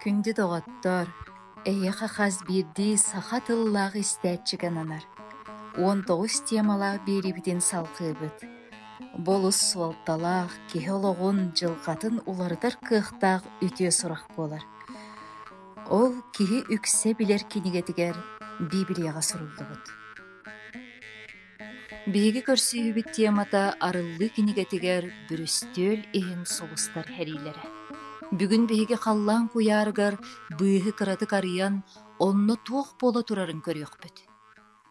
Күндү доҕоттор, эһиэхэ хас биирдии саха тыллаах истээччигэ ананар 19 темалаах биэриибитин салҕыыбыт. Бу олус суолталаах, киһи олоҕун, дьылҕатын уларытар кыахтаах үтүө сурах буолар. Ол киһи үксэ билэр кинигэтигэр Библияҕа суруллубут. Биһиги көрсүһүүбүт темата Арыллыы кинигэтигэр бүрүстүөл иһин сулустар сэриилэрэ. Бүгүн биһиги халлаан куйаарыгар быыһы кыратык арыйан, онно туох буола турарын көрүөхпүт.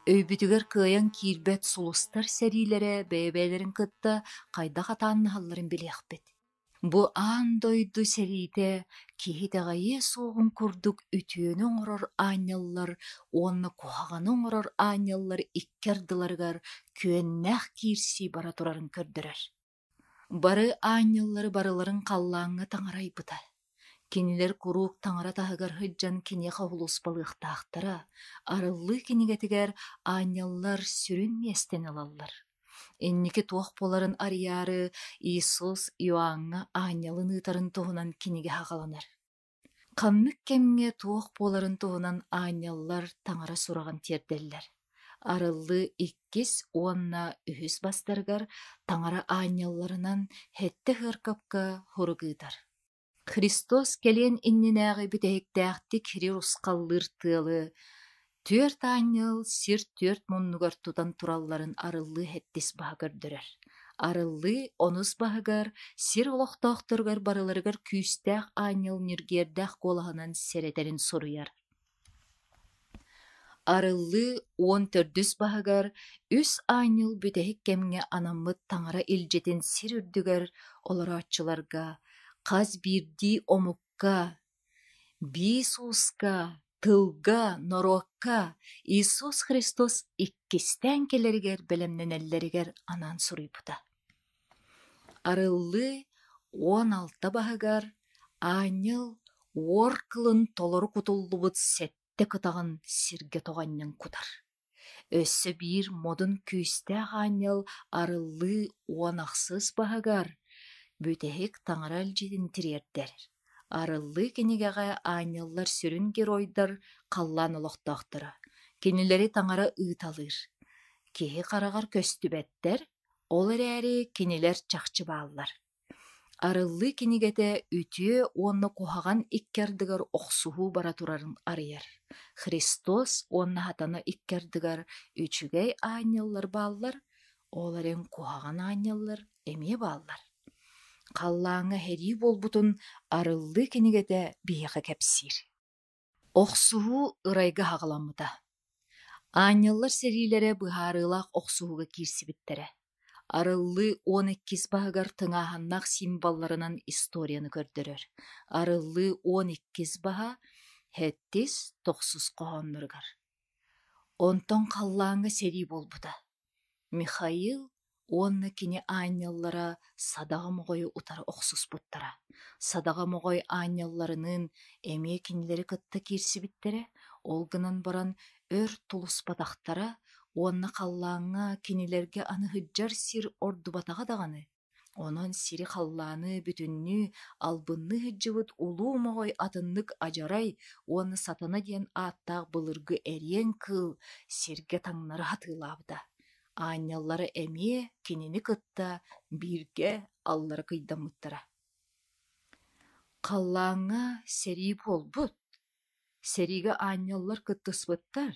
Өйбүтүгэр кыайан киирбэт сулустар сэриилэрэ бэйэ-бэйэлэрин кытта хайдах атааннаһалларын билиэхпит. Бу аан дойду сэриитэ киһи итэҕэйиэ суоҕун курдук үтүөнү оҥорор аанньаллар уонна куһаҕаны оҥорор аанньаллар икки ардыларыгар күөннээх киирсии бара турарын көрдөрөр. Бары аанньаллары барыларын халлааҥҥа таҥара айбыта. Кинилэр куруук таҥара таһыгар сылдьан киниэхэ сулууспалыахтаахтара, арыллыы кинигэтигэр аанньаллар сүрүн миэстэни ылаллар. Инники туох буоларын арыйаары Иисус Иоанҥа аанньалын ыытарын туһунан кинигэ саҕаланар. Ханнык кэмҥэ туох буоларын туһунан аанньаллар таҥара сураҕын тиэрдэллэр. Арыллыы иккис уонна үһүс бастарыгар таҥара аанньалларынан сэттэ сыаркапка сурук ыытар. Христос кэлиэн иннинээҕи бүтэһиктээхтик сири урусхаллыыр тыалы түөрт аанньал сир түөрт муннугар тутан туралларын арыллыы сэттис баһа көрдөрөр. Арыллыы онус баһыгар сир олохтоохторугар барыларыгар күүстээх аанньал ньиргиэрдээх куолаһынан сэрэтэрин суруйар. Арыллыы 14-үс баһыгар үс аанньал бүтэһик кэмҥэ анаммыт таҥара илдьитин сир үрдүгэр олорооччуларга хас биирдии омукка, биис ууска, тылга, норуокка Иисус Христос иккистээн кэлэригэр бэлэмнэнэллэригэр анаан суруйбута. Арыллыы 16 баһыгар аанньал уор кылын толору кутуллубут сэттэ кытаҕын сиргэ тоҕонньон кутар. Өссө биир модун күүстээх аанньал арыллыы 18 баһыгар бүтэһик таҥара илдьитин тириэрдэр. Арыллыы кинигэҕэ аанньаллар сүрүн геройдар халлаан олохтоохторо, кинилэри таҥара ыыталыыр. Киһи хараҕар көстүбэттэр, ол эрээри кинилэр чахчы бааллар. Арыллыы кинигэтэ үтүө уонна куһаҕан икки ардыгар охсуһуу бара турарын арыйар. Христос уонна Сатана икки ардыгар үчүгэй аанньаллар бааллар, ол эрэн куһаҕан аанньаллар эмиэ бааллар. Халлааҥҥа сэрии буолбутун Арыллыы кинигэтэ биһиэхэ кэпсиир. Охсуһуу ырайга саҕаламмыта. Аанньаллар сэриилэрэ быһаарыылаах охсуһууга киирсибиттэрэ. Арыллыы 12-ис баһыгар тыҥааһыннаах символларынан историяны көрдөрөр. Арыллыы 12-ис баһа сэттис, тохсус хоһоонноругар. Онтон халлааҥҥа сэрии буолбута. Михаил уонна кини аанньаллара садаҕа моҕойу утары охсуспуттара. Садаҕа моҕой аанньалларыныын эмиэ кинилэри кытта киирсибиттэрэ, ол гынан баран өр тулуспатахтара уонна халлааҥҥа кинилэргэ аны сылдьар сир ордубатаҕа даҕаны. Онон сири-халлааны бүтүннүү албынныы сылдьыбыт улуу моҕой атыннык адьарай уонна сатана диэн ааттаах былыргы эриэн кыыл сиргэ таҥнары хатыылаабыта. Аанньаллара эмиэ кинини кытта бииргэ аллара кыйдаммыттара. Халлааҥҥа сэрии буолбут, сэриигэ аанньаллар кыттыспыттар.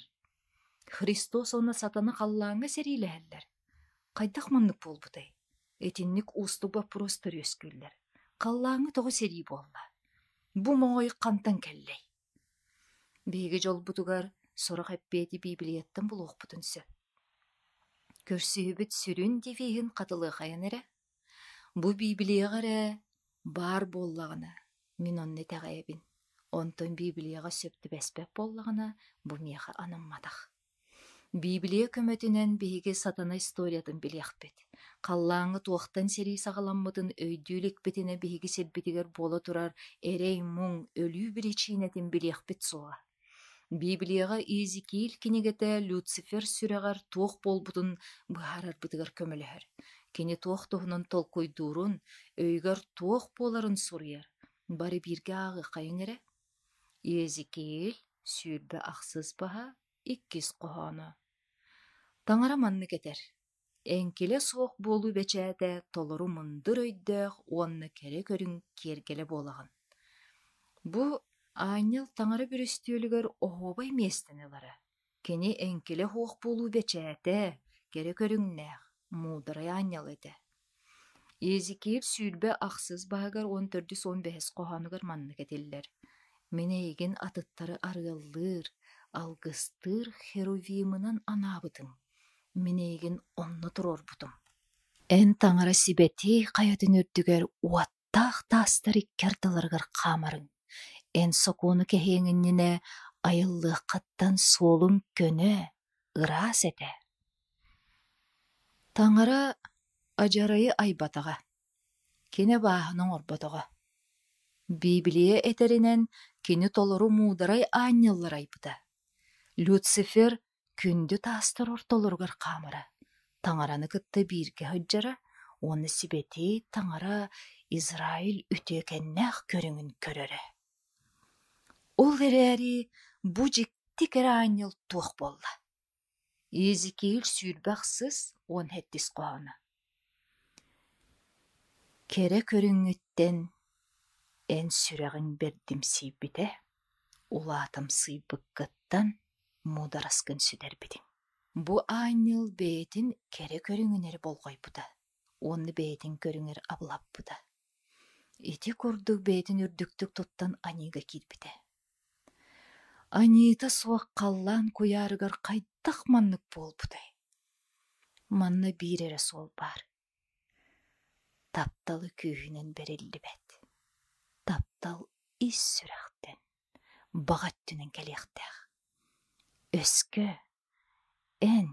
Христос уонна сатана халлааҥҥа сэриилэһэллэр. Хайдах маннык буолбутай? Итинник уустук боппуруостар үөскүүллэр. Халлааҥҥа тоҕо сэрии буолла? Бу моҕой хантан кэллэй? Биһиги дьолбутугар сорох эппиэти Библияттан булуохпутун сөп. Көрсүһүүбүт сүрүн девиһин хатылыахайын эрэ. Бу Библияҕа эрэ баар буоллаҕына, мин онно итэҕэйэбин. Онтон Библияҕа сөп түбэспэт буоллаҕына, бу миэхэ анамматах. Библия көмөтүнэн биһиги сатана историятын билиэхпит. Халлааҥҥа туохтан сэрии саҕаламмытын өйдүү иликпитинэ биһиги сирбитигэр буола турар эрэй-муҥ, өлүү биричиинэтин билиэхпит суоҕа. Библияҕа Иезекииль кинигэтэ Люцифер сүрэҕэр туох буолбутун быһаарарбытыгар көмөлөһөр. Кини туох туһунан толкуйдуурун, өйүгэр туох буоларын суруйар. Бары бииргэ ааҕыаххайыҥ эрэ. Иезекииль 28 баһа иккис хоһооно. Таҥара маннык этэр: Эҥкилэ суох буолуу бэчээтэ толору мындыр өйдөөх уонна кэрэ көрүҥ киэргэлэ буолаҕын. Бу аанньал таҥара бүрүстүөлүгэр оһуобай миэстэни ылара. Кини эҥкилэ суох буолуу бэчээтэ, кэрэ көрүҥнээх, муударай аанньал этэ. Иезекииль 28 баһыгар 14-15 хоһоонугар маннык этиллэр: «Мин эйигин атыттары арыаллыыр, алгыстыыр херувимынан анаабытым, мин эйигин онно туруорбутум. Эн таҥара сибэтиэй хайатын үрдүгэр уоттаах таастар икки ардыларыгар хаамарыҥ, эн сокуону кэһиэҥ иннинэ айыллыаххыттан суолуҥ көнө, ыраас этэ. Таҥара адьарайы айбатаҕа, кини абааһыны оҥорботоҕо. Библия этэринэн, кини толору муударай аанньаллары айбыта. Люцифер күндү таастар ортолоругар хаамара, таҥараны кытта бииргэ сылдьара уонна сибэтиэй таҥара Израиль үтүөкэннээх көрүҥүн көрөрө. Ол эрээри бу дьикти кэрэ аанньал туох буолла? Иезекииль 28 17 хоһооно Кэрэ көрүҥҥүттэн эн сүрэҕиҥ бэрдимсийбитэ, улаатымсыйбыккыттан муудараскын сүтэрбитиҥ. Бу аанньал бэйэтин кэрэ көрүҥүн эрэ болҕойбута уонна бэйэтин көрүҥэр абылаппыта. Ити курдук бэйэтин үрдүктүк туттан аньыыга киирбитэ. Аньыыта суох халлаан куйаарыгар хайдах маннык буолбутай? Манна биир эрэ суол баар. Тапталы күүһүнэн бэриллибэт. Таптал ис сүрэхтэн, баҕа өттүнэн кэлиэхтээх. Өскө эн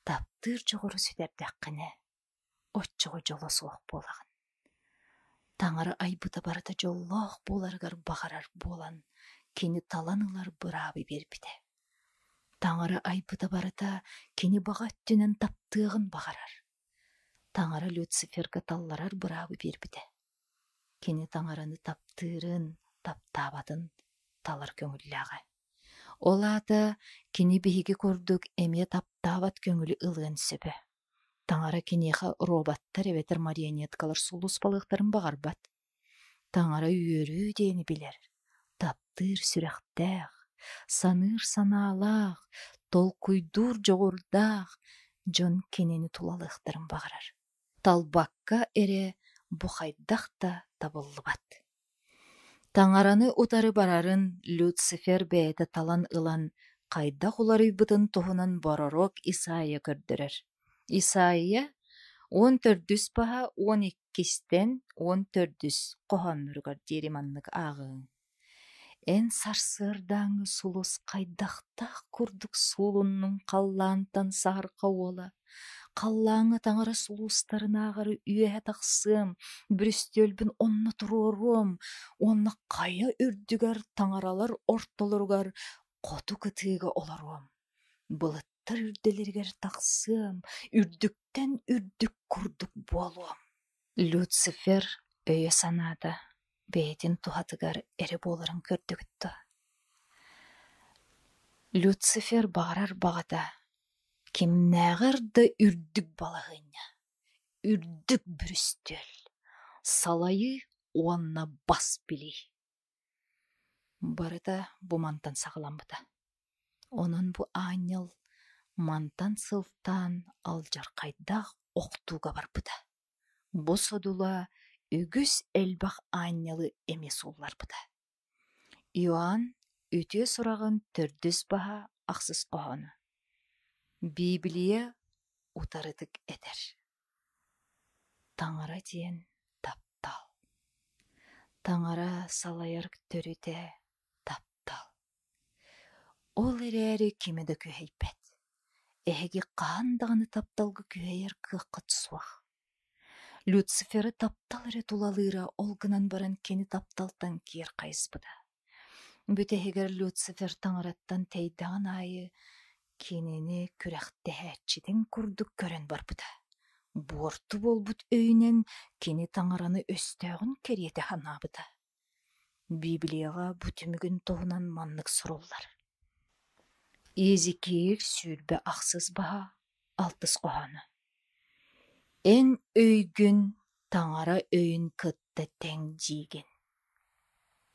таптыыр дьоҕуру сүтэрдэххинэ, оччоҕо дьоло суох буолаҕын. Таҥара айбыта барыта дьоллоох буоларыгар баҕарар буолан, кини талан ылар быраабы биэрбитэ. Таҥара айбыта барыта кини баҕа өттүнэн таптыаҕын баҕарар. Таҥара Люциферга талларар быраабы биэрбитэ. Кини таҥараны таптыырын, таптаабатын талар көҥүллээҕэ. Ол аата кини биһиги курдук эмиэ таптаабат көҥүлү ылыан сөбө. Таҥара киниэхэ роботтар эбэтэр марионеткалар сулууспалыахтарын баҕарбат. Таҥара үөрүү диэни билэр, таптыыр сүрэхтээх, саныыр санаалаах, толкуйдуур дьоҕурдаах дьон кинини тулалыахтарын баҕарар. Талбакка эрэ бу хайдах да табыллыбат. Таҥараны утары барарын Люцифер бэйэтэ талан ылан хайдах уларыйбытын туһунан бороруок Исайя көрдөрөр. Исайя 14-үс баһа 12-истэн 14-үс хоһоонноругар диэри маннык ааҕыаҥ: Эн сарсыардааҥҥы сулус хайдахтаах курдук суулуннуҥ халлаантан саһарҕа уола, халлааҥҥа таҥара сулустарынааҕары үөһэ тахсыам, бүрүстүөлбүн онно туруоруом уонна хайа үрдүгэр таҥаралар ортолоругар хоту кытыыга олоруом, былыттар үрдэлэригэр тахсыам, үрдүктэн үрдүк курдук буолуом. Люцифер өйө-санаата бэйэтин туһатыгар эрэ буоларын көрдүгүт дуо? Люцифер баҕарар баҕата кимнээҕэр да үрдүк балаһыанньа, үрдүк бүрүстүөл, салайыы уонна бас билии. Барыта бу мантан саҕаламмыта. Онон бу аанньал мантан сылтаан алдьархайдаах охтууга барбыта. Бу содула үгүс элбэх аанньалы эмиэ суулларбыта. Иоанн үтүө сураҕын төрдүс баһа ахсыс хоһооно. Библия утарытык этэр: Таҥара диэн таптал. Таҥара салайар төрүтэ таптал. Ол эрээри кими да күһэйбэт. Эһиги хаһан даҕаны тапталга күһэйэр кыаххыт суох. Люциферы таптал эрэ тулалыыра, ол гынан баран кини тапталтан киэр хайыспыта. Бүтэһигэр Люцифер таҥараттан тэйдэҕин аайы кинини күрэхтэһээччитин курдук көрөн барбыта. Буорту буолбут өйүнэн кини таҥараны өстөөҕүн кэриэтэ санаабыта. Библияҕа бу түмүгүн туһунан маннык суруллар: Иезекииль 28 баһа, алтыс хоһооно: «Эн өйгүн Таҥара өйүн кытта тэҥ диигин.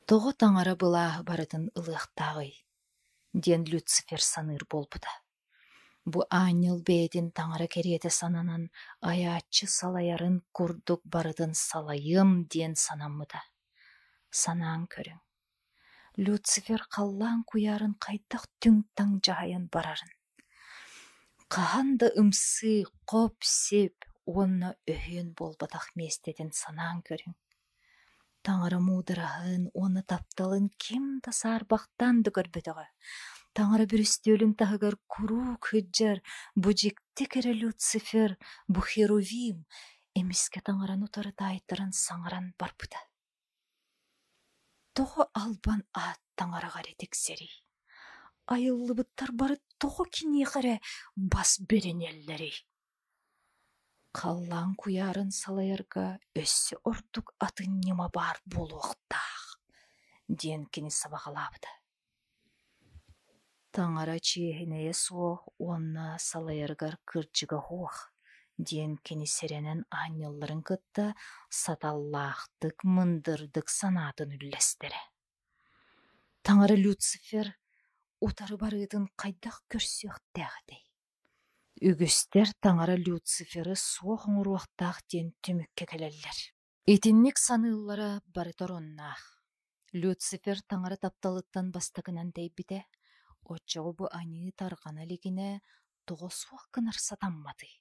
Тоҕо Таҥара былааһы барытын ылыахтааҕый?» диэн Люцифер саныыр буолбута. Бу аанньал бэйэтин таҥара кэриэтэ сананан, айааччы салайарын курдук барытын салайыам диэн санаммыта. Санаан көрүҥ, Люцифер халлаан куйаарын хайдах түҥ-таҥ дьаһайан барарын. Хаһан да ымсыы, хоп-сип уонна өһүөн буолбатах миэстэтин санаан көрүҥ. Таҥара муудараһын уонна тапталын ким да саарбахтаан да көрбөтөҕө. Таҥара бүрүстүөлүн таһыгар куруук сылдьар бу дьикти кэрэ Люцифер, бу Херувим эмискэ таҥараны утары таайтаран саҥаран барбыта. Тоҕо албан аат таҥараҕа эрэ тиксэрий? Айыллыбыттар бары тоҕо киниэхэ эрэ бас бэринэллэрий? Халлаан куйаарын салайарга өссө ордук атын ньыма баар буолуохтаах диэн кини сабаҕалаабыта. Таҥара чиэһинэйэ суох уонна салайарыгар кырдьыга суох диэн кини сэрэнэн аанньалларын кытта саталлаахтык, мындырдык санаатын үллэстэрэ. Таҥара Люцифер утары барыытын хайдах көрсүөхтээх этэй? Үгүстэр таҥара Люциферы суох оҥоруохтаах диэн түмүккэ кэлэллэр. Итинник саныыллара барыта оруннаах. Люцифер таҥара тапталыттан бастакынан тэйбитэ, оччоҕо бу аньыы тарҕана илигинэ тоҕо суох гынар сатамматый?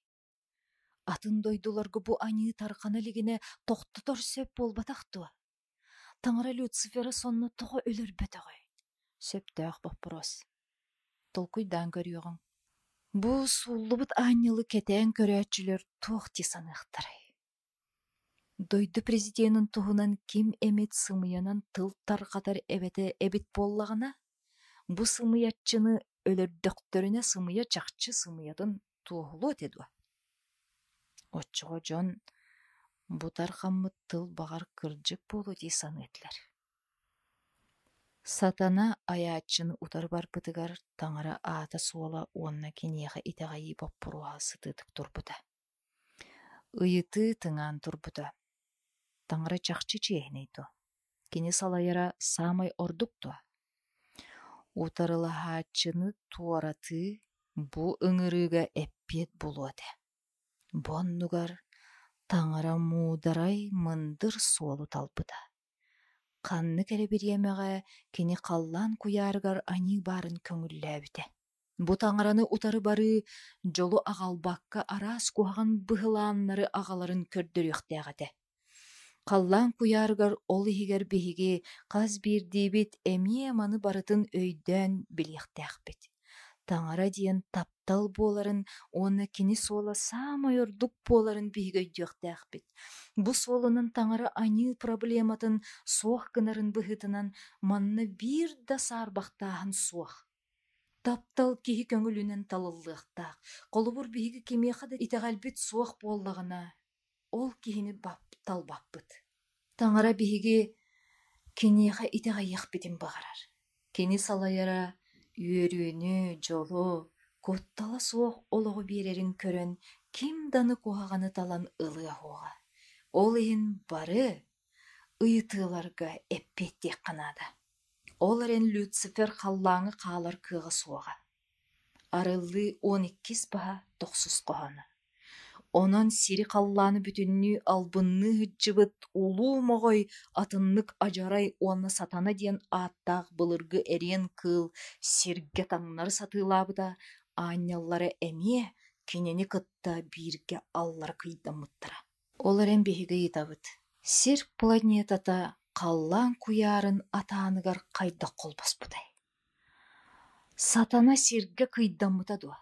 Атын дойдуларга бу аньыы тарҕана илигинэ тохтотор сөп буолбатах дуо? Таҥара Люциферы сонно тоҕо өлөрбөтөҕүй? Сөптөөх боппуруос. Толкуйдаан көрүөҕүҥ. Бу сууллубут аанньалы кэтээн көрөөччүлэр туох дии саныахтарай? Дойду президенин туһунан ким эмит сымыйанан тыл тарҕатар эбэтэ эбит буоллаҕына, бу сымыйаччыны өлөрдөхтөрүнэ сымыйа чахчы сымыйатын туоһулуо этэ дуо? Оччоҕо дьон бу тарҕаммыт тыл баҕар кырдьык буолуо дии саныа этилэр. Сатана айааччыны утары барбытыгар таҥара аата-суола уонна киниэхэ итэҕэйии боппуруоһа сытыытык турбута. Ыйытыы тыҥаан турбута: Таҥара чахчы чиэһинэй дуо? Кини салайара саамай ордук дуо? Утарылаһааччыны туоратыы бу ыҥырыыга эппиэт буолуо этэ. Бу оннугар таҥара муударай мындыр суолу талбыта. Ханнык эрэ бириэмэҕэ кини халлаан куйаарыгар аньыы баарын көҥүллээбитэ. Бу таҥараны утары барыы дьолу аҕалбакка араас куһаҕан быһылааннары аҕаларын көрдөрүөхтээх этэ. Халлаан куйаарыгар ол иһигэр биһиги хас биирдиибит эмиэ маны барытын өйдөөн билиэхтээхпит. Таҥара диэн таптал буоларын уонна кини суола саамай ордук буоларын биһиги өйдүөхтээхпит. Бу суолунан таҥара аньыы проблематын суох гынарын быһыытынан манна биир да саарбахтааһын суох. Таптал киһи көҥүлүнэн талыллыахтаах. Холобур, биһиги кимиэхэ да итэҕэлбит суох буоллаҕына, ол киһини талбаппыт. Таҥара биһиги киниэхэ итэҕэйиэхпитин баҕарар. Кини салайара үөрүүнү, дьолу, куттала суох олоҕу биэрэрин көрөн ким даны куһаҕаны талан ылыа суоҕа. Ол иһин бары ыйытыыларга эппиэттиэххэ наада. Ол эрэн Люцифер халлааҥҥа хаалар кыаҕа суоҕа. Арыллыы 12-ис баһа тохсус хоһооно. Онон сири-халлааны бүтүннүү албынныы сылдьыбыт улуу моҕой атыннык адьарай уонна сатана диэн ааттаах былыргы эриэн кыыл сиргэ таҥнары сатыылаабыта, аанньаллара эмиэ кинини кытта бииргэ аллара кыйдаммыттара. Ол эрэн биһиги ыйытабыт: Сир планетата халлаан куйаарын атааныгар хайдах холбоспутай? Сатана сиргэ кыйдаммыта дуо?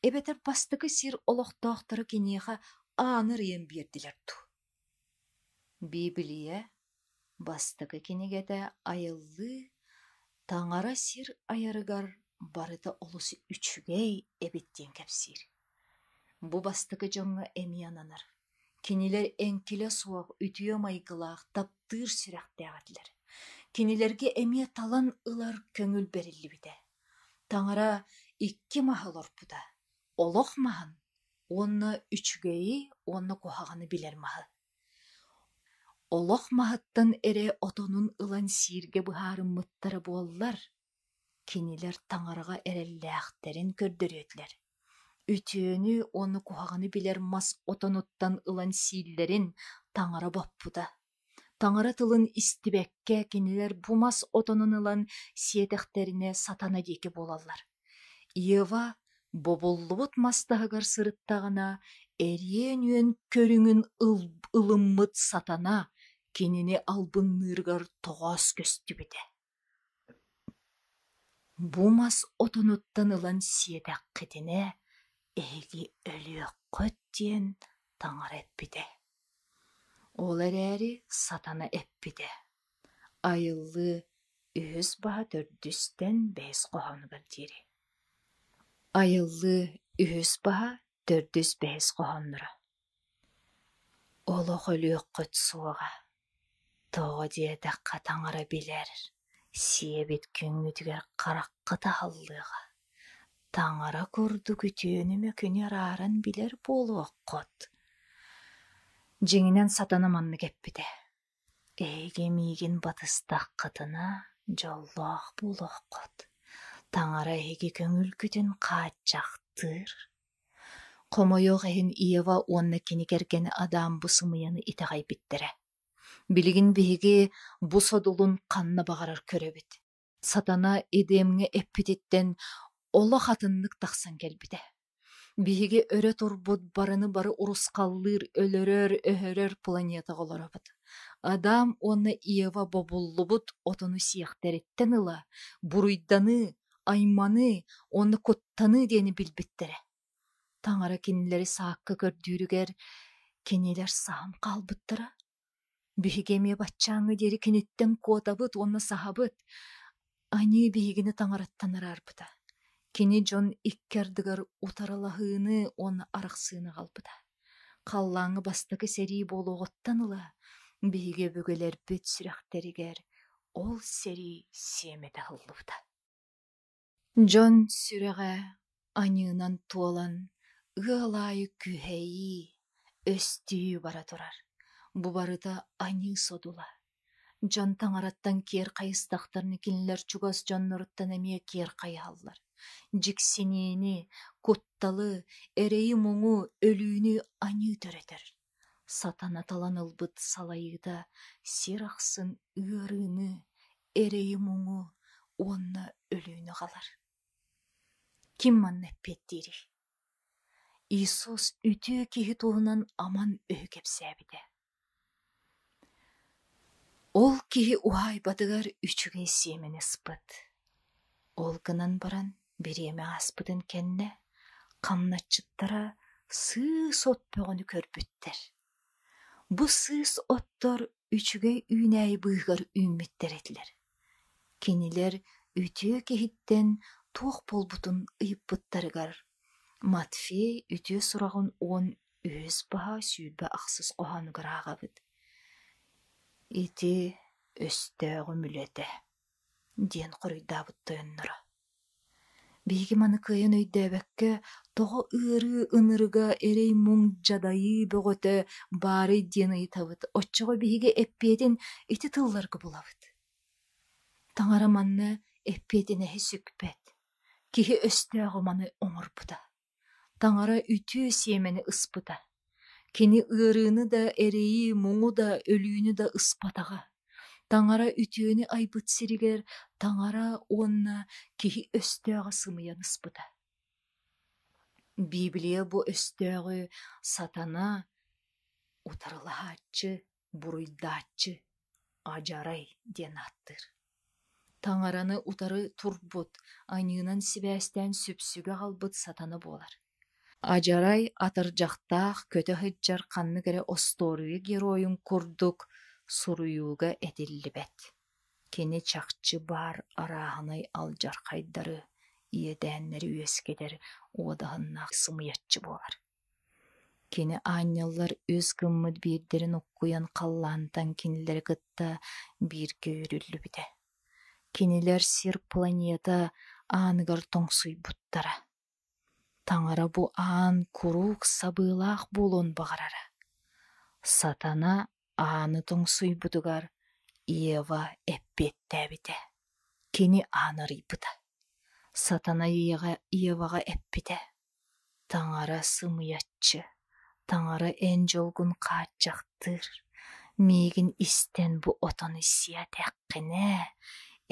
Эбэтэр бастакы сир олохтоохторо киниэхэ ааны арыйан биэрдилэр дуу? Библия бастакы кинигэтэ айыллыы Таҥара сир айарыгар барыта олус үчүгэй эбит диэн кэпсиир. Бу бастакы дьоҥҥо эмиэ ананар. Кинилэр эҥкилэ суох үтүө майгылаах, таптыыр сүрэхтээх этилэр. Кинилэргэ эмиэ талан ылар көҥүл бэриллибитэ. Таҥара икки маһы олорпута: олох маһын уонна үчүгэйи уонна куһаҕаны билэр маһы. Олох маһыттан эрэ отонун ылан сииргэ быһаарыммыттара буоллар, кинилэр таҥараҕа эрэллээхтэрин көрдөрүө этилэр. Үтүөнү уонна куһаҕаны билэр мас отонуттан ылан сииллэрин таҥара боппута. Таҥара тылын истибэккэ кинилэр бу мас отонун ылан сиэтэхтэринэ сатана диэки буолаллар. Ева бобуллубут мас таһыгар сырыттаҕына эриэн үөн көрүҥүн ылыммыт сатана кинини албынныырыгар тоҕоос көстүбүтэ. Бу мас отонуттан ылан сиэтэххитинэ эһиги өлүөххүт диэн таҥара эппитэ. Ол эрээри сатана эппитэ: «Айыллыы үһүс баһа төрдүстэн бэһис хоһоонугар диэри» Айыллыы үһүс баһа төрдүс бэһис хоһоонноро Олох өлүөххүт суоҕа, тоҕо диэтэххэ таҥара билэр, сиэбит күҥҥүтүгэр хараххыт аһыллыаҕа, таҥара курдук үтүөнү-мөкүнү арааран билэр буолуоххут Дьиҥинэн сатана маннык эппитэ: «Эһиги миигин батыстаххытына дьоллоох буолуоххут, таҥара эһиги көҥүлгүтүн хааччахтыыр Хомойуох иһин Ева уонна кини кэргэнэ Адам бу сымыйаны итэҕэйбиттэрэ. Билигин биһиги бу содулун ханна баҕарар көрөбүт. Сатана Эдемҥэ эппититтэн олох атыннык тахсан кэлбитэ. Биһиги өрө турбут барыны бары урусхаллыыр, өлөрөр, өһөрөр планетаҕа олоробут. Адам уонна Ева бобуллубут отону сиэхтэриттэн ыла буруйданыы, айманыы уонна куттаныы диэни билбиттэрэ. Таҥара кинилэри саакка көрдүүрүгэр кинилэр саһан хаалбыттара. Биһиги эмиэ баччааҥҥа диэри киниттэн куотабыт уонна саһабыт. Аньыы биһигини таҥараттан араарбыта. Кини дьон икки ардыгар утарылаһыыны уонна арахсыыны аҕалбыта. Халлааҥҥа бастакы сэрии буолуоҕуттан ыла биһиги өбүгэлэрбит сүрэхтэригэр ол сэрии сиэмэтэ аһыллыбыта. Дьон сүрэҕэ аньыынан туолан, ыал аайы күһэйии, өстүйүү бара турар. Бу барыта аньыы содула. Дьон таҥараттан киэр хайыстахтарына кинилэр чугас дьонноруттан эмиэ киэр хайыһаллар. Дьиксиниини, кутталы, эрэйи-муҥу, өлүүнү аньыы төрөтөр. Сатана талан ылбыт салайыыта сир ахсын ыарыыны, эрэйи-муҥу уонна өлүүнү аҕалар. Ким манна эппиэттиирий? Иисус үтүө киһи туһунан аман өһү кэпсээбитэ. Ол киһи уһаайбатыгар үчүгэй сиэмэни ыспыт. Ол гынан баран бириэмэ ааспытын кэннэ хамначчыттара сыыс от бөҕөнү көрбүттэр. Бу сыыс оттор үчүгэй үүнээйи быыһыгар үүммүттэр этилэр. Кинилэр үтүө киһиттэн туох буолбутун ыйыппыттарыгар Матфей үтүө сураҕын уон үһүс баһа 28 хоһоонугар ааҕабыт: «Ити өстөөҕүм үлэтэ» диэн хоруйдаабыт тойонноро. Биһиги маны кыайан өйдөөбөккө, тоҕо ыарыы ынырыга эрэй-муҥ дьадайыы бөҕөтө баарый диэн ыйытабыт, оччоҕо биһиги эппиэтин ити тылларга булабыт. Таҥара манна эппиэтинэһи сүкпэт, киһи өстөөҕү маны оҥорбута. Таҥара үтүө сиэмэни ыспыта. Кини ыарыыны да, эрэйи, муҥу да, өлүүнү да ыспатаҕа. Таҥара үтүөнү айбыт сиригэр таҥара уонна киһи өстөөҕө сымыйан ыспыта. Библия бу өстөөҕү сатана, утарылаһааччы, буруйдааччы, адьарай диэн ааттыыр. Таҥараны утары турбут, аньыынан сибээстээн сүпсүгэ аҕалбыт сатана буолар. Адьарай атырдьахтаах көтө сылдьар ханнык эрэ остуоруйа геройун курдук суруйууга этиллибэт. Кини чахчы баар арааһынай алдьархайдары, иэдээннэри үөскэтэр уодаһыннаах сымыйаччы буолар. Кини аанньаллар үс гыммыт биирдэрин уккуйан халлаантан кинилэри кытта бииргэ үүрүллүбүтэ. Кинилэр сир планета ааныгар тоҥсуйбуттара. Таҥара бу аан куруук сабыылаах буолуон баҕарара. Сатана ааны тоҥсуйбутугар Ева эппиэттээбитэ. Кини ааны арыйбыта. Сатана Еваҕа эппитэ: «Таҥара сымыйаччы, таҥара эн дьолгун хааччахтыыр, миигин истэн бу отону сиэтэххинэ,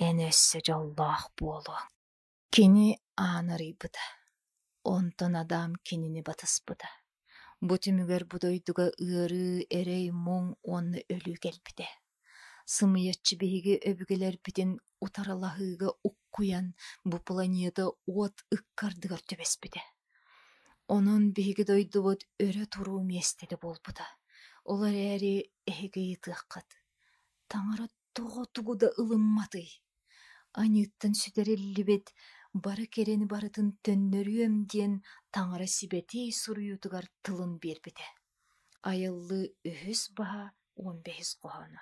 эн өссө дьоллоох буолуоҥ». Кини ааны арыйбыта, онтон Адам кинини батыспыта. Бу түмүгэр бу дойдуга ыарыы, эрэй-муҥ уонна өлүү кэлбитэ. Сымыйаччы биһиги өбүгэлэрбитин утарылаһыыга уккуйан бу планета уот ыккардыгар түбэспитэ. Онон биһиги дойдубут өрө туруу миэстэтэ буолбута. Ол эрээри эһиги ыйытыаххыт: Таҥара тоҕо тугу да ылымматый? Аньыыттан сүтэриллибит бары кэрэни барытын төннөрүөм диэн Таҥара сибэтиэй суруйуутугар тылын биэрбитэ. Айыллыы үһүс баһа уон бэһис хоһооно.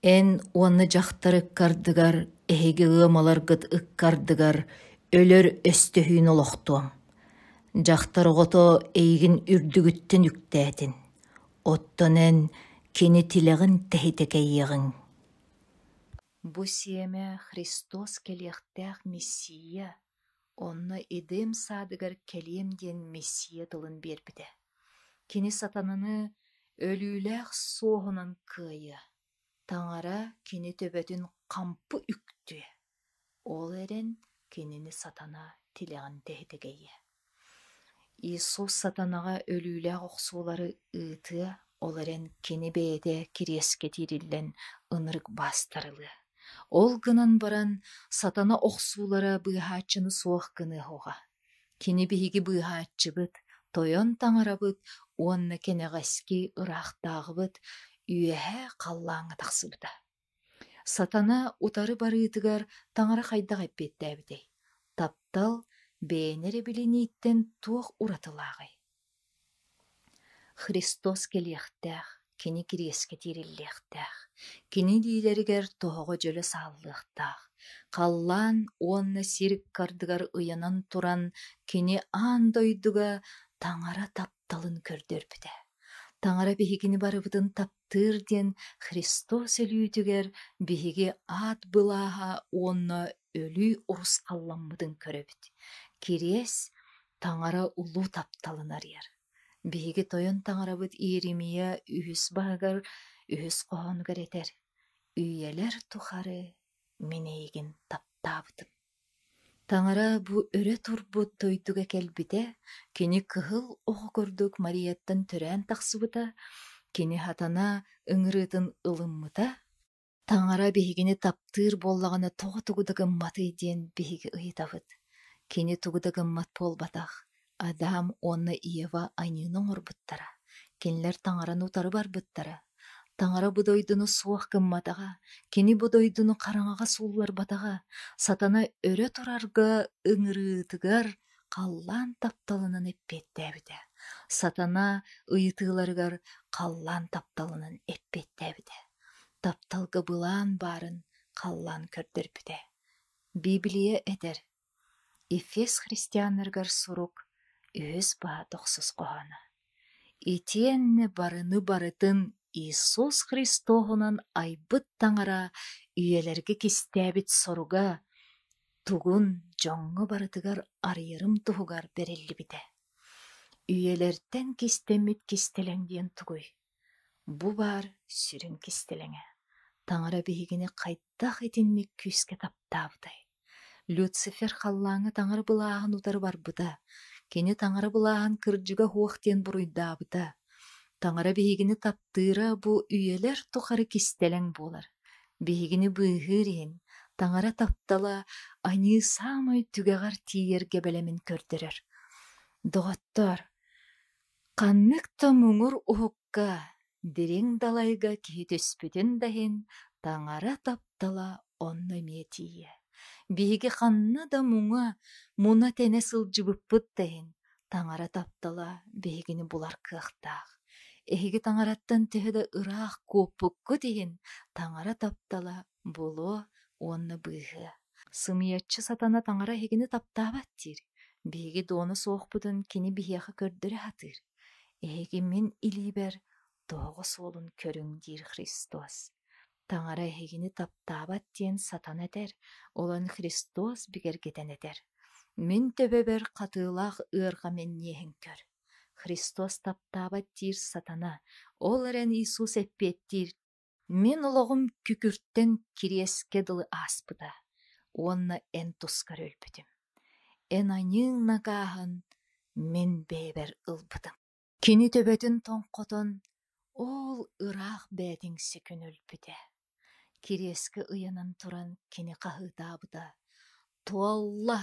Эн уонна дьахтар ыккардыгар, эһиги ыамаларгыт ыккардыгар өлөр өстөһүүнү олохтуом. Дьахтар оҕото эйигин үрдүгүттэн үктээтин, оттон эн кини тилэҕин тэһитэ кэйиэҕиҥ. Бу сиэмэ Христос кэлиэхтээх Мессия, онно Эдем саадыгар кэлиэм диэн Мессия тылын биэрбитэ. Кини сатананы өлүүлээх суоһунан кыайыа, Таҥара кини төбөтүн хампы үктүө, ол эрэн кинини сатана тилэҕин тэһитэ кэйиэ. Иисус сатанаҕа өлүүлээх охсуулары ыытыа, ол эрэн кини бэйэтэ кириэскэ тиириллэн ынырык баастарылыа. Ол гынан баран сатана охсуулара быыһааччыны суох гыныа Кини биһиги быыһааччыбыт, Тойон Таҥарабыт уонна кэнэҕэски ыраахтааҕыбыт үөһээ халлааҥҥа тахсыбыта. Сатана утары барыытыгар Таҥара хайдах эппиэттээбитэй? Таптал бэйэни эрэ билинииттэн туох уратылааҕый? Христос кэлиэхтээх, кини кириэскэ тиириллиэхтээх, кини илиилэригэр тоһоҕо дьөлө сааллыахтаах, халлаан уонна сир ыккардыгар ыйанан туран кини аан дойдуга Таҥара тапталын көрдөрбүтэ. Таҥара биһигини барыбытын таптыыр диэн Христос өлүүтүгэр биһиги аат былааһа уонна өлүү урусхалламмытын көрөбүт. Кириэс Таҥара улуу тапталын арыйар. Биһиги Тойон Таҥарабыт Иеремия үһүс баһыгар үһүс хоһоонугар этэр: «Үйэлэр тухары мин эйигин таптаабытым». Таҥара бу өрө турбут дойдуга кэлбитэ, кини кыһыл оҕо курдук Марияттан төрөөн тахсыбыта, кини сатана ыҥырыытын ылыммыта, Таҥара биһигини таптыыр буоллаҕына тоҕо тугу да гымматый диэн биһиги ыйытабыт. Кини тугу да гыммат буолбатах, Адам уонна Ева айыыны оҥорбуттара, кинилэр Таҥараны утары барбыттара. Таҥара бу дойдуну суох гымматаҕа, кини бу дойдуну хараҥаҕа суулларбатаҕа, сатана өрө турарга ыҥырыытыгар халлаан тапталынан эппиэттээбитэ, сатана ыйытыыларыгар халлаан тапталынан эппиэттээбитэ. Тапталга былаан баарын халлаан көрдөрбүтэ. Библия этэр: Ефес христианнарыгар сурук үһүс баһа тохсус хоһооно. Итиэннэ барыны барытын Иисус Христоһунан айбыт Таҥара үйэлэргэ кистээбит соруга тугун дьоҥҥо барытыгар арыйарым туһугар бэриллибитэ. Үйэлэртэн кистэммит кистэлэҥ диэн тугуй? Бу баар сүрүн кистэлэҥэ: Таҥара биһигини хайдах итинник күүскэ таптаабытай? Люцифер халлааҥҥа таҥара былааһын утары барбыта, кини таҥара былааһын кырдьыга суох диэн буруйдаабыта. Таҥара биһигини таптыыра бу үйэлэр тухары кистэлэҥ буолар. Биһигини быыһыыр иһин таҥара таптала аньыы саамай түгэҕэр тиийэргэ бэлэмин көрдөрөр. Доҕоттоор, ханнык да муҥур уһукка, дириҥ далайга киһи түспүтүн да иһин, таҥара таптала онно эмиэ тиийэ. Биһиги ханна да муҥа, муна-тэнэ сылдьыбыппыт да иһин, Таҥара таптала биһигини булар кыахтаах. Эһиги Таҥараттан төһө да ыраах куоппуккут иһин, Таҥара таптала булуо уонна быыһыа. Сымыйаччы сатана Таҥара эһигини таптаабат диир. Биһиги дуона суохпутун кини биһиэхэ көрдөрө сатыыр. Эһиги мин илиибэр тоһоҕо суолун көрүҥ диир Христос. Таҥара эһигини таптаабат диэн сатана этэр, онон Христос бигэргэтэн этэр: «Мин төбөбөр хатыылаах ыарҕа мэҥиэһин көр». Христос таптаабат диир сатана, ол эрэн Иисус эппиэттиир: «Мин олоҕум күкүртэн кириэскэ дылы ааспыта уонна эн тускар өлбүтүм. Эн аньыыҥ накааһын мин бэйэбэр ылбытым». Кини төбөтүн тоҥхотон, ол ыраах бээтиҥсэ күн өлбүтэ. Кириэскэ ыйанан туран кини хаһыытаабыта: «Туолла!»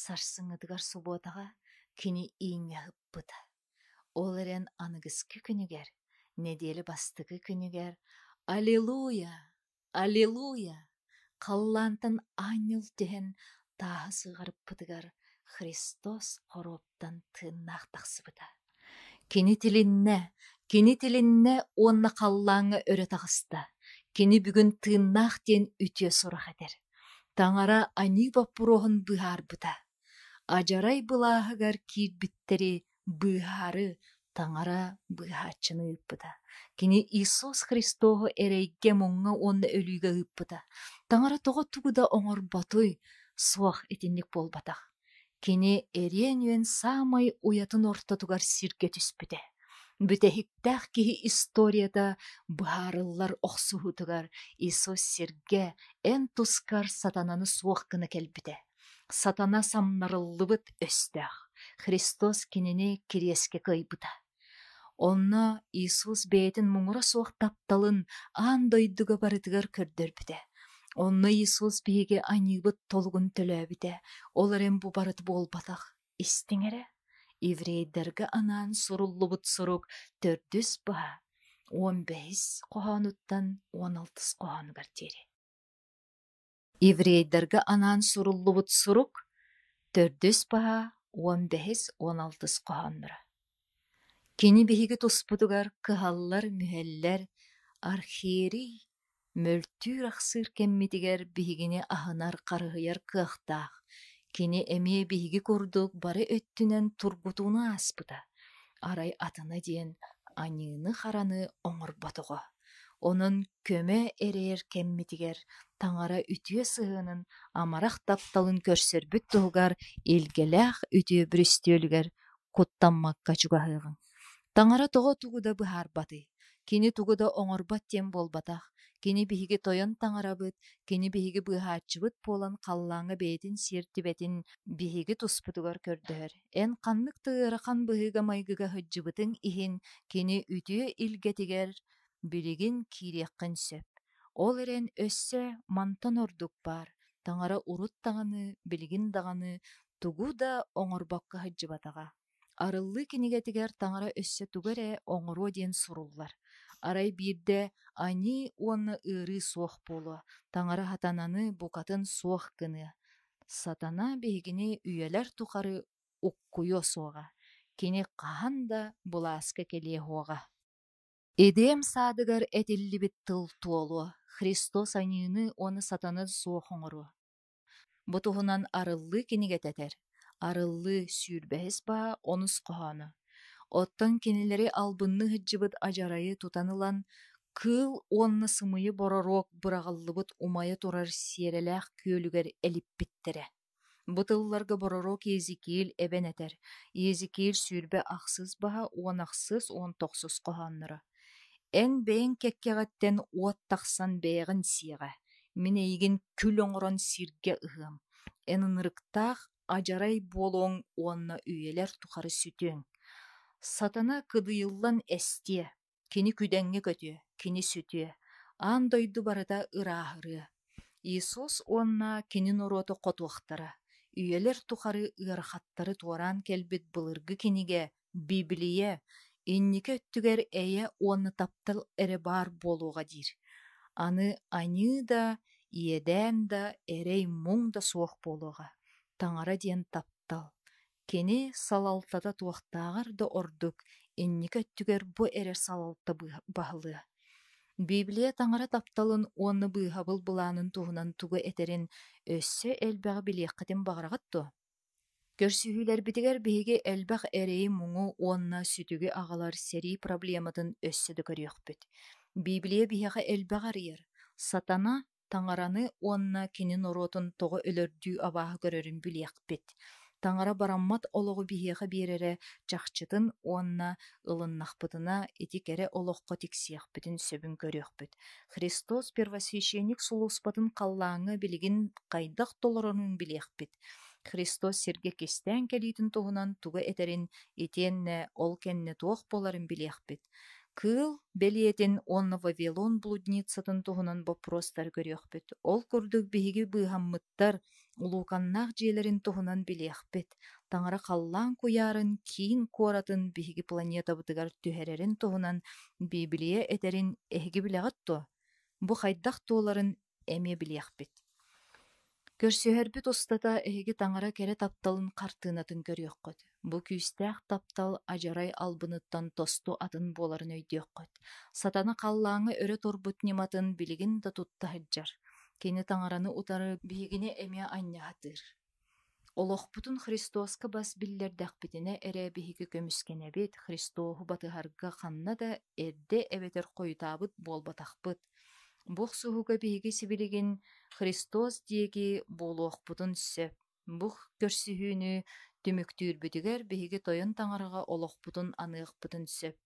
Сарсыҥҥытыгар субуотаҕа кини ииҥҥэ ыппыта. Ол эрэн аныгыскы күнүгэр, нэдиэлэ бастакы күнүгэр «Аллилуйя! Аллилуйя!» Халлаантан аанньал түһэн тааһы сыҕарыппытыгар Христос хоруоптан тыыннаах тахсыбыта. Кини тилиннэ, кини тилиннэ уонна халлааҥҥа өрө таҕыста. Кини бүгүн тыыннаах диэн үтүө сурах этэр. Таҥара аньыы боппуруоһун быһаарбыта. Адьарай былааһыгар киирбиттэри быыһаары Таҥара быыһааччыны ыыппыта. Кини Иисус Христоһу эрэйгэ-муҥҥа уонна өлүүгэ ыыппыта. Таҥара тоҕо тугу да оҥорботуй? Суох, итинник буолбатах. Кини эриэн үөн саамай уйатын ортотугар сиргэ түспүтэ. Бүтэһиктээх киһи историята быһаарыллар охсуһуутугар Иисус сиргэ эн тускар сатананы суох гына кэлбитэ. Сатана самнарыллыбыт өстөөх, Христос кинини кириэскэ кыайбыта. Онно Иисус бэйэтин муҥура суох тапталын аан дойдуга барытыгар көрдөрбүтэ. Онно Иисус биһиги аньыыбыт толугун төлөөбүтэ, ол эрэн бу барыта буолбатах, истиҥ эрэ, еврейдэргэ анаан суруллубут сурук төрдүс баһа 15-ис хоһоонуттан 16-ыс хоһоонугар диэри. Еврейдэргэ анаан суруллубут сурук төрдүс баһа 15-ис 16-ыс хоһоонноро. Кини биһиги туспутугар кыһаллар-мүһэллэр архиерей мөлтүүр-ахсыыр кэммитигэр биһигини аһынар-харыһыйар кыахтаах, кини эмиэ биһиги курдук бары өттүнэн тургутууну ааспыта, арай атына диэн аньыыны-хараны оҥорботоҕо. Онон көмө эрэйэр кэммитигэр Таҥара үтүө сыһыанын, амарах тапталын көрсөрбүт туһугар илгэлээх үтүө бүрүстүөлүгэр куттаммакка чугаһыаҕыҥ. Таҥара тоҕо тугу да быһаарбатый? Кини тугу да оҥорбот диэн буолбатах. Кини биһиги тойон таҥарабыт, кини биһиги быыһааччыбыт буолан халлааҥҥа бэйэтин сиэртибэтин биһиги туспутугар көрдөһөр. Эн ханнык да ыарахан быһыыга-майгыга сылдьыбытыҥ иһин кини үтүө илгэтигэр билигин киириэххин сөп. Ол эрэн өссө мантан ордук баар, таҥара урут даҕаны, билигин даҕаны тугу да оҥорбокко сылдьыбатаҕа. Арыллыы кинигэтигэр таҥара өссө тугу эрэ оҥоруо диэн суруллар. Арай биирдэ аньыы уонна ыарыы суох буолуо, таҥара сатананы букатын суох гыныа. Сатана биһигини үйэлэр тухары уккуйуо суоҕа, кини хаһан да былааска кэлиэ суоҕа. Эдем саадыгар этиллибит тыл туолуо, Христос аньыыны уонна сатаны суох оҥоруо. Бу туһунан Арыллыы кинигэтэ этэр. Арыллыы 25-ис баа онус хоһооно. Оттон кинилэри албынныы сылдьыбыт адьарайы тутан ылан, кыыл уонна сымыйы бороруок быраҕыллыбыт умайа турар сиэрэлээх күөлүгэр элиппиттэрэ. Бу тылларга бороруок Иезекииль эбэн этэр. Иезекииль 28-ис баһа 18-ыс 19-ус хоһоонноро. Эн бэйэҥ кэккэҕиттэн уот тахсан бэйэҕин сиэҕэ, мин эйигин күл оҥорон сиргэ ыһыам, эн ынырыктаах адьарай буолуоҥ уонна үйэлэр тухары сүтүөҥ. Сатана кыдыйыллан эстиэ, кини күдэҥҥэ көтүө, кини сүтүө, аан дойду барыта ырааһырыа. Иисус уонна кини норуота хотуохтара, үйэлэр тухары ыарахаттары туораан кэлбит былыргы кинигэ Библия инники өттүгэр эйэ уонна таптал эрэ баар буолуоҕа диир. Аны аньыы да, иэдээн да, эрэй-муҥ да суох буолуоҕа. Таҥара диэн таптал. Кини салалтата туохтааҕар да ордук, инники өттүгэр бу эрэ салалта баһылыа. Библия Таҥара тапталын уонна быыһабыл былаанын туһунан тугу этэрин өссө элбэҕи билиэххитин баҕараҕыт дуо? Көрсүһүүлэрбитигэр биһиги элбэх эрэйи-муҥу уонна сүтүгү аҕалар сэрии проблематын өссө да көрүөхпүт. Библия биһиэхэ элбэҕи арыйар. Сатана Таҥараны уонна кини норуотун тоҕо өлөрдүү абааһы көрөрүн билиэхпит. Таҥара бараммат олоҕу биһиэхэ биэрэрэ чахчытын уонна ылыннахпытына ити кэрэ олоххо тиксиэхпитин сөбүн көрүөхпүт. Христос первосвященник сулууспатын халлааҥҥа билигин хайдах толорорун билиэхпит. Христос сиргэ кистээн кэлиитин туһунан тугу этэрин итиэннэ ол кэннэ туох буоларын билиэхпит. Кыыл бэлиэтин уонна Вавилон блудницатын туһунан боппуруостары көрүөхпүт. Ол курдук биһиги быыһаммыттар улууканнаах дьиэлэрин туһунан билиэхпит. Таҥара халлаан куйаарын киин куоратын биһиги планетабытыгар түһэрэрин туһунан Библия этэрин эһиги билэҕит дуо? Бу хайдах туоларын эмиэ билиэхпит. Көрсүһэрбит устата эһиги Таҥара кэрэ тапталын хартыынатын көрүөххүт. Бу күүстээх таптал адьарай албыныттан тосту атын буоларын өйдүөххүт. Сатана халлааҥҥа өрө турбут ньыматын билигин да тутта сылдьар. Кини Таҥараны утары биһигини эмиэ анньаһатыыр. Олохпутун Христоска бас биллэрдэхпитинэ эрэ биһиги көмүскэнэбит, Христоһу батыһарга ханна да эрдэ эбэтэр хойутаабыт буолбатахпыт. Бу охсуһууга биһиги сибилигин Христос диэки буолуохпутун сөп. Бу көрсүһүүнү түмүктүүрбүтүгэр биһиги Тойон Таҥараҕа олохпутун аныахпытын сөп.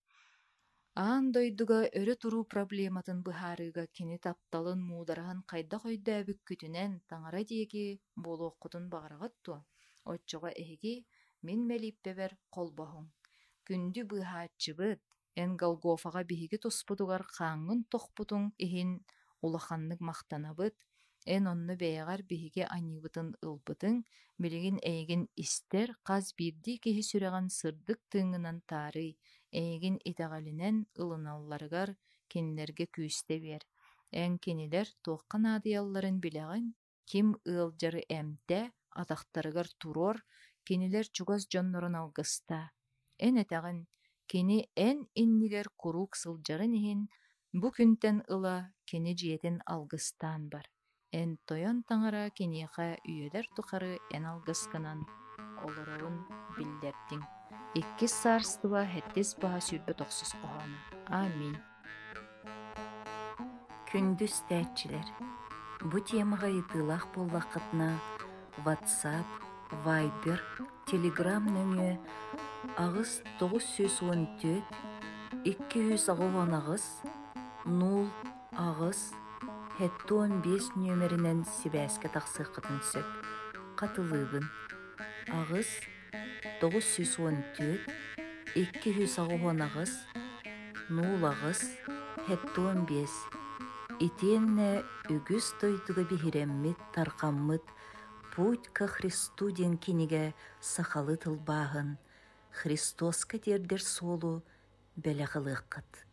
Аан дойдуга өрө туруу проблематын быһаарыыга кини тапталын муудараһын хайдах өйдөөбүккүтүнэн Таҥара диэки буолуоххутун баҕараҕыт дуо? Оччоҕо эһиги мин мэлииппэбэр холбоһуҥ. Күндү быыһааччыбыт, эн Голгофаҕа биһиги туспутугар хааҥҥын тохпутуҥ иһин улаханнык махтанабыт, эн онно бэйэҕэр биһиги аньыыбытын ылбытыҥ, билигин эйигин истэр хас биирдии киһи сүрэҕин сырдык тыыҥҥынан таарый, эйигин итэҕэлинэн ылыналларыгар кинилэргэ күүстэ биэр. Эн кинилэр туохха наадыйалларын билэҕин, ким ыалдьары эмтээ, атахтарыгар туруор, кинилэр чугас дьоннорун алгыстаа. Эн этэҕин, кини эн иннигэр куруук сылдьарын иһин, бу күнтэн ыла кини дьиэтин алгыстаан бар. Эн Тойон Таҥара киниэхэ үйэлэр тухары эн алгыскынан олорорун биллэрдиҥ. Иккис саарыстыба сэттис баһа 29 хоһооно. Аминь. Күндү истээччилэр, бу темаҕа ыйытыылаах буоллаххытына, WhatsApp, Viber, Telegram нөҥүө 8 914 288 0 8 75 нүөмэринэн сибээскэ тахсыаххытын сөп. Хатылыыбын: 8 914 288 08 75 Итиэннэ үгүс дойдуга биһирэммит, тарҕаммыт «Путь ко Христу» диэн кинигэ сахалыы тылбааһын «Христоска тиэрдэр суолу» бэлэх ылыаххыт.